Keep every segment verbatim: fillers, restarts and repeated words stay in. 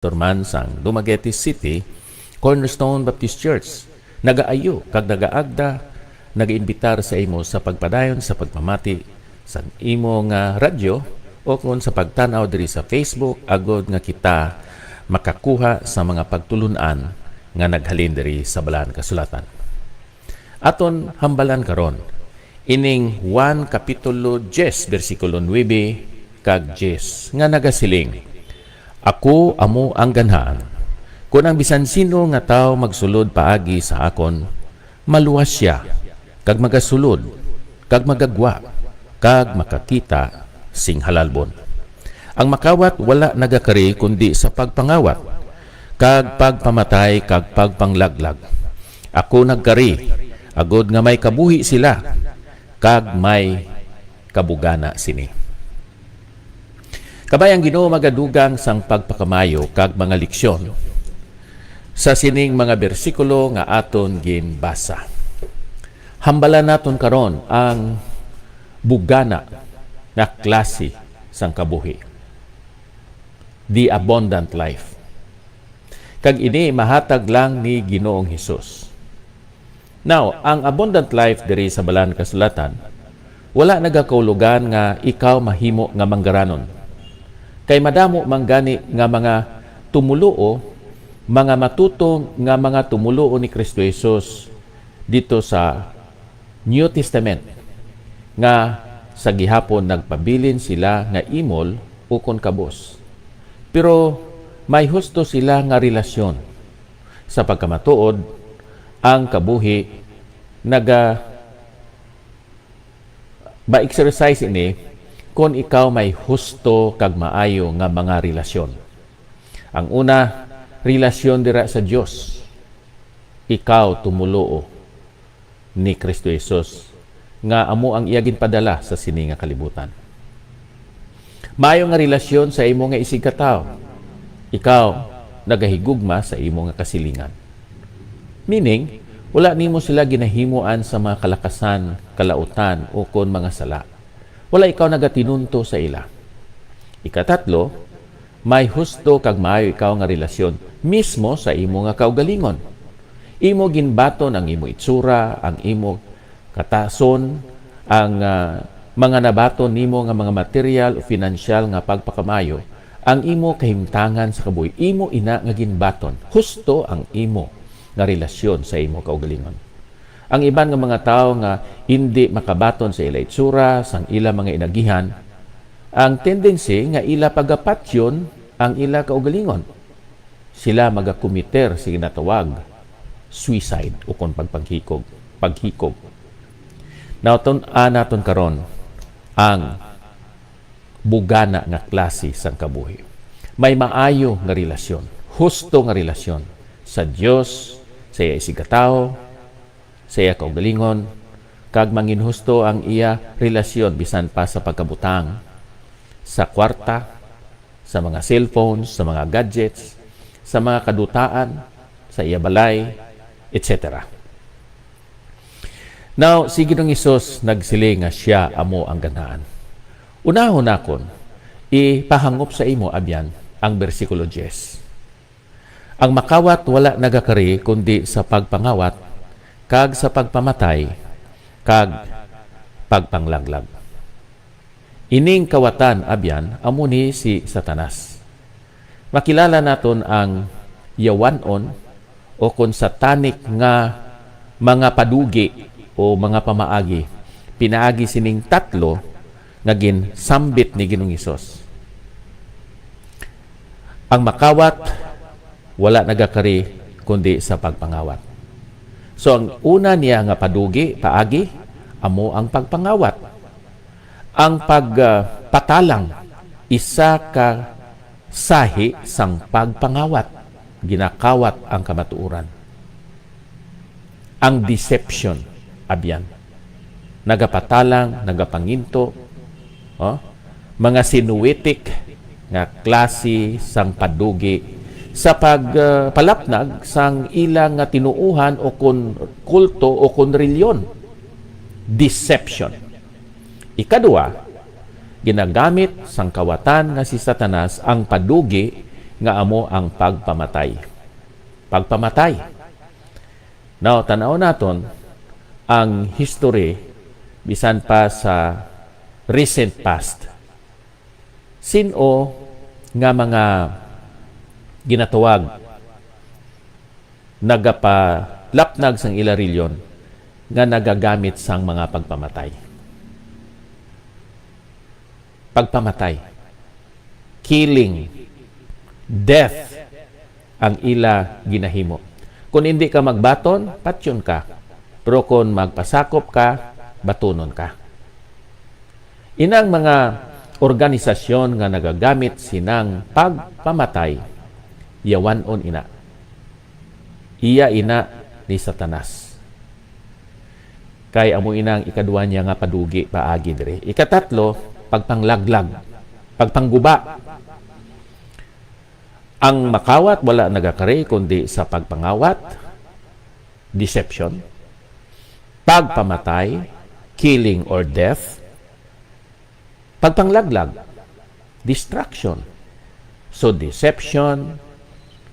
Pastor man sang Dumaguete City Cornerstone Baptist Church, nagaayo kag nagaagda, nagaimbitar sa imo sa pagpadayon sa pagpamati sa imo nga radyo o kon sa pagtan-aw diri sa Facebook, agod nga kita makakuha sa mga pagtulon-an nga naghalin diri sa Balaan Kasulatan. Aton hambalan karon ining Juan Kapitulo diyes, bersikulo nuebe kag diyes, nga nagasiling, "Ako amo ang ganhaan. Kon ang bisan sino nga tawo magsulod paagi sa akon, maluwas sia, kag magasulod, kag magagwa, kag makakita sing halalbon. Ang makawat wala nagakari kundi sa pagpangawat, kag pagpamatay, kag pagpanglaglag. Ako nagkari, agod nga may kabuhi sila, kag may kabugana sini." Kabay ang Ginoo magadugang sang pagpakamayo kag mga leksyon sa sining mga bersikulo nga aton ginbasa. Hambalan naton karon ang bugana nga klase sang kabuhi, the abundant life. Kag ini mahatag lang ni Ginoong Hesus. Now, ang abundant life diri sa Balaan Kasulatan, wala nagakaulogan nga ikaw mahimo nga manggaranon. Kay madamo man gani nga mga tumoluo, mga matuto nga mga tumoluo ni Kristo Jesus dito sa New Testament, nga sa gihapon nagpabilin sila nga imol ukon kabos. Pero may husto sila nga relasyon. Sa pagkamatuod, ang kabuhi naga-, ma-exercise ini kon ikaw may husto kag maayo nga mga relasyon. Ang una, relasyon dira sa Dios. Ikaw tumoluo ni Kristo Jesus nga amo ang iya ginpadala sa sini nga kalibutan. Maayo nga relasyon sa imo nga isigkatawo. Ikaw nagahigugma sa imo nga kasilingan. Meaning, wala nimo sila ginahimoan sa mga kalakasan, kalautan, ukon mga sala. Wala ikaw nagatinunto sa ila. Ikatatlo, may husto kag maayo ikaw nga relasyon mismo sa imo nga kaugalingon. Imo ginbaton ang imo itsura, ang imo katason, ang, ah, mga nabaton nimo nga mga material o pinansyal nga pagpakamayo, ang imo kahimtangan sa kabuhi, imo ina nga ginbaton. Husto ang imo nga relasyon sa imo kaugalingon. Ang iban nga mga tawo nga indi makabaton sa ila itsura, sang ila mga inagihan, ang tendency nga ila pagapatyon ang ila kaugalingon. Sila magakomiter sa ginatawag suicide ukon pagpaghikog, paghikog. Naton-, ah, naton karon ang bugana nga klase sang kabuhi. May maayo nga relasyon, husto nga relasyon sa Dios, sa iya isigkatawo, sa iya kaugalingon, kag manginhusto ang iya relasyon bisan pa sa pagkabutang, sa kwarta, sa mga cellphones, sa mga gadgets, sa mga kadutaan, sa iya balay, et cetera. Now, si Ginoong Hesus nagsiling nga sia amo ang ganaan. Unahon nakon ipahangop sa imo, abyan, ang bersikulo diyes. Ang makawat wala nagakari kundi sa pagpangawat, kag sa pagpamatay, kag pagpanglaglag. Ining kawatan, abyan, amo ni si Satanas. Makilala naton ang yawan-on o kon satanic nga mga padugi o mga pamaagi pinaagi sining tatlo nga ginsambit ni Ginoong Hesus. Ang makawat wala nagakari kundi sa pagpangawat. So, ang una niya nga padugi, paagi, amo ang pagpangawat. Ang pag, ah, patalang, isa ka sahi sang pagpangawat, ginakawat ang kamatuoran. Ang deception, abyan, nagapatalang, nagapanginto, oh, mga sinuwitik nga klase sang padugi sa pag, ah, palapnag sang ila nga tinuohan o kon kulto o kon reliyon. Deception. Ikadua, ginagamit sang kawatan nga si Satanas ang padugi nga amo ang pagpamatay. Pagpamatay. Now, tan-aw naton ang history bisan pa sa recent past. Sin-o nga mga ginatawag nagapalapnag sang ila reliyon nga nagagamit sang mga pagpamatay? Pagpamatay, killing, death ang ila ginahimo. Kung hindi ka magbaton, patyon ka. Pero kung magpasakop ka, batunon ka. Inang mga organisasyon nga nagagamit sinang pagpamatay, yawan-on ina. Iya ina ni Satanas. Kay amo ina ang ikadua niya nga padugi paagi diri. Ikatatlo, pagpanglaglag, pagpangguba. Ang makawat wala nagakari kundi sa pagpangawat, deception, pagpamatay, killing or death, pagpanglaglag, destruction. So, deception,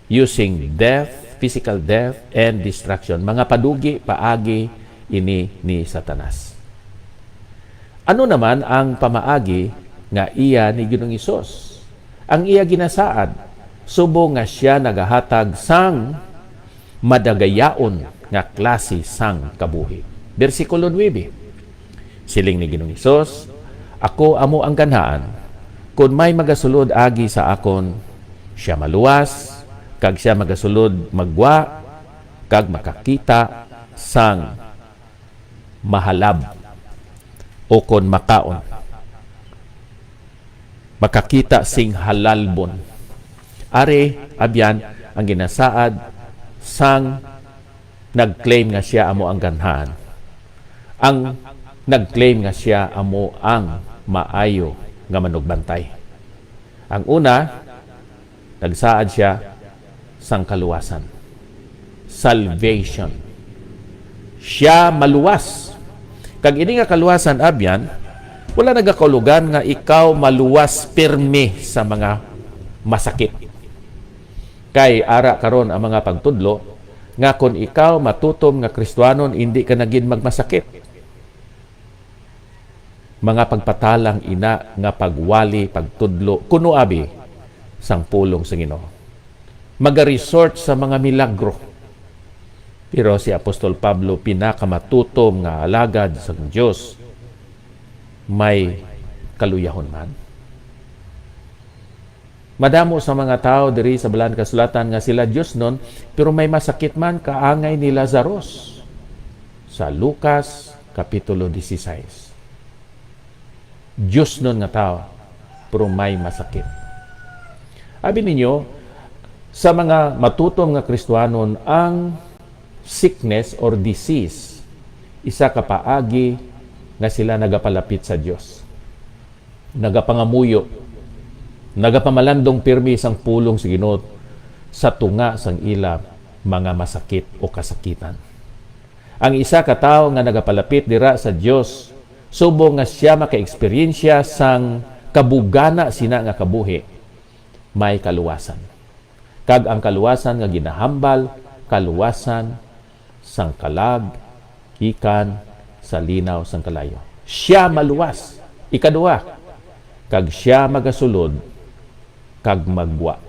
using death, physical death, and destruction. Mga padugi paagi ini ni Satanas. Ano naman ang pamaagi nga iya ni Ginoong Hesus? Ang iya ginasaad, subong nga sia nagahatag sang madagayaon nga klase sang kabuhi. Bersikulo nuebe, siling ni Ginoong Hesus, "Ako amo ang ganhaan. Kon may magasulod agi sa akon, sia maluwas, kag sia magasulod maggwa, kag makakita sang mahalab," o kon makaon, makakita sing halalbon. Ari, abyan, ang ginasaad sang nag-claim nga sia amo ang ganhaan, ang nag-claim nga sia amo ang maayo nga manugbantay. Ang una, nagsaad sia sang kaluwasan. Salvation. Sia maluwas. Kag ini nga kaluwasan, abyan, wala nagakaulogan nga ikaw maluwas pirmi sa mga masakit. Kay ara karon ang mga pagtudlo nga kon ikaw matutom nga Kristiyanon, indi ka na gid magmasakit. Mga pagpatalang ina nga pagwali, pagtudlo, kuno abi sang pulong sa Ginoo. Magaresort sa mga milagro. Pero si Apostol Pablo, pinakamatutom nga alagad sang Dios, may kaluyahon man. Madamo sa mga tawo diri sa Balaan Kasulatan nga sila diosnon, pero may masakit man kaangay ni Lazarus. Sa Lucas, Kapitulo dieciséis. Diosnon nga tawo, pero may masakit. Abi ninyo, sa mga matutom nga Kristiyanon, ang sickness or disease, isa ka paagi nga sila nagapalapit sa Dios. Nagapangamuyo, nagapamalandong pirmi sang pulong sa Ginoo sa tunga sang ila mga masakit o kasakitan. Ang isa ka tawo nga nagapalapit dira sa Dios, subong nga sia makaeksperyensya sang kabugana sina nga kabuhi, may kaluwasan. Kag ang kaluwasan nga ginahambal, kaluwasan sang kalag gikan sa linaw sang kalayo. Sia maluwas, ikaduha, kag sia magasulod kag maggwa.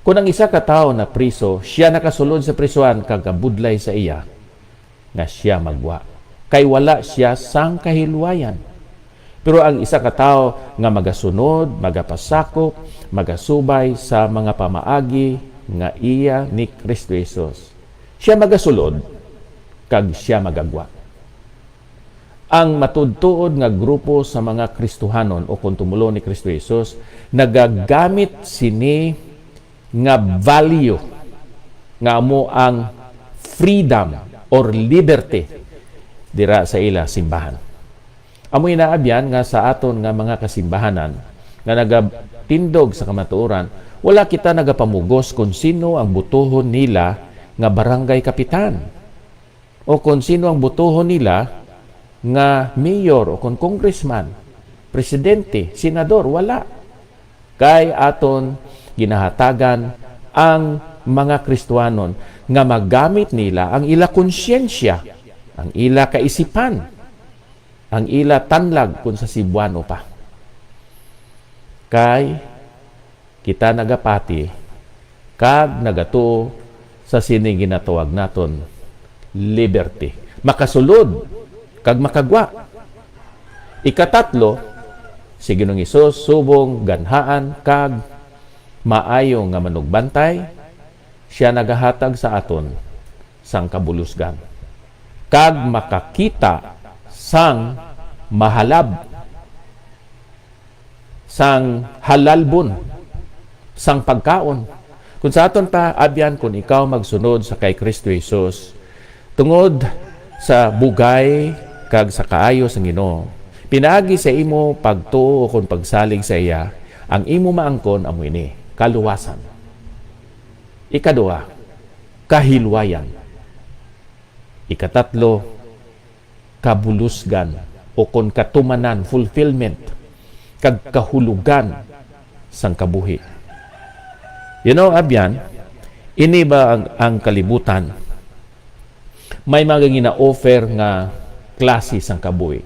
Kon ang isa ka tawo napriso, sia nakasulod sa prisuhan kag gabudlay sa iya nga sia maggwa, kay wala sia sang kahilwayan. Pero ang isa ka tawo nga magasunod, magapasakop, magasubay sa mga pamaagi nga iya ni Cristo Jesus, sia magasulod kag sia magagwa. Ang matuodtuod nga grupo sa mga Kristohanon, o kon tumulon ni Cristo Jesus, nagagamit sini nga value nga amo ang freedom or liberty dira sa ila simbahan. Amo ina, abyan, nga sa aton nga mga kasimbahanan nga nagatindog sa kamatuoran, wala kita nagapamugos kon sino ang butuhon nila nga barangay kapitan o kon sino ang butuhon nila nga mayor o kon congressman, presidente, senador. Wala. Kay aton ginahatagan ang mga Kristiyanon nga magamit nila ang ila konsyensya, ang ila kaisipan, ang ila tanlag, kung sa Cebuano pa. Kay kita nagapati kag nagatuo sa sini ginatawag naton liberty. Makasulod kag makagwa. Ikatatlo, si Ginoong Hesus subong ganhaan kag maayo nga manugbantay, siya nagahatag sa aton sang kabulusgan kag makakita sang mahalab, sang halalbon, sang pagkaon. Kung sa aton pa, abyan, kung ikaw magsunod sa kay Kristo Jesus, tungod sa bugay kag sa kaayo sang Ginoo, pinaagi sa imo pagtuo o kon pagsalig sa iya, ang imo maangkon amo ini: kaluwasan. Ikaduha, kahilwayan. Ikatatlo, kabulusgan, o kon katumanan, fulfillment, kag kahulogan sang kabuhi. You know, abyan, ini ba ang, ang kalibutan? May mga gina-offer nga klase sang kabuhi.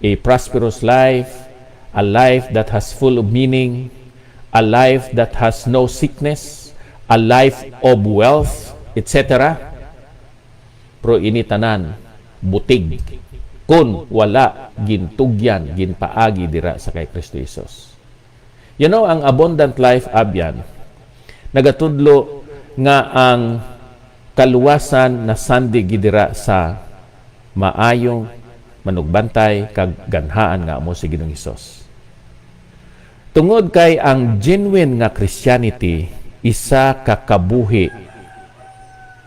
A prosperous life, a life that has full of meaning, a life that has no sickness, a life of wealth, et cetera. Pero ini tanan butig kon wala gintugyan, ginpaagi dira sa kay Kristo Jesus. You know, ang abundant life, abyan, nagatudlo nga ang kaluwasan nasandig gid dira sa maayong manugbantay kag ganhaan nga amo si Ginoong Hesus. Tungod kay ang genuine nga Christianity isa ka kabuhi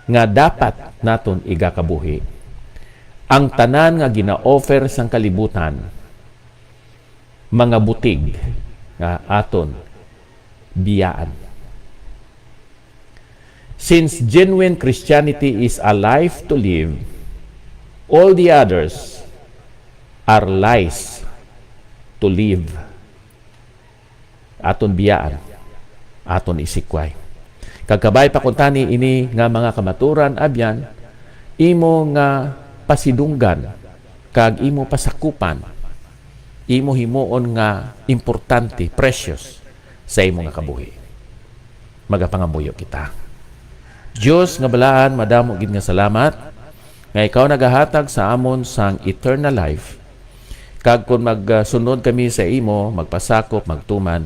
nga dapat naton igakabuhi, ang tanan nga gina-offer sang kalibutan mga butig nga aton biyaan. Since genuine Christianity is a life to live, all the others are lies to live. Aton biyaan, aton isikway. Kag kabay pa kuntani ini nga mga kamaturan, abyan, imo nga pasidunggan kag imo pasakupan, imo himuon nga importante, precious sa imo nga kabuhi. Magapangamuyo kita. Dios nga balaan, madamo gid nga salamat nga ikaw nagahatag sa amon sang eternal life. Kag kon magsunod kami sa imo, magpasakop, magtuman,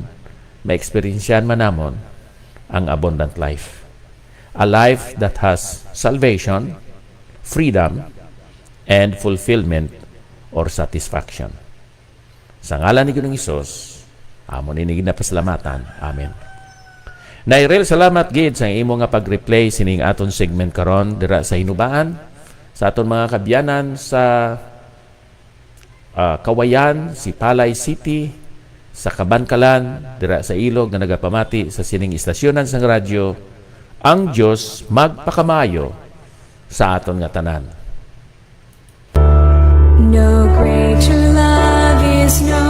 maeksperiensyahan man namon ang abundant life. A life that has salvation, freedom, and fulfillment or satisfaction. Sa ngalan ni Ginoong Hesus, amon ini ginapasalamatan. Amen. Nairel, salamat gid sa imo nga pag-replay sining aton segment karon dira sa Hinubaan, sa aton mga kabyanan sa, ah, Cauayan, Sipalay City, sa Kabankalan, dira sa Ilog nga nagapamati sa sining istasyonan sang radyo. Ang Dios magpakamaayo sa aton nga tanan. No greater love is no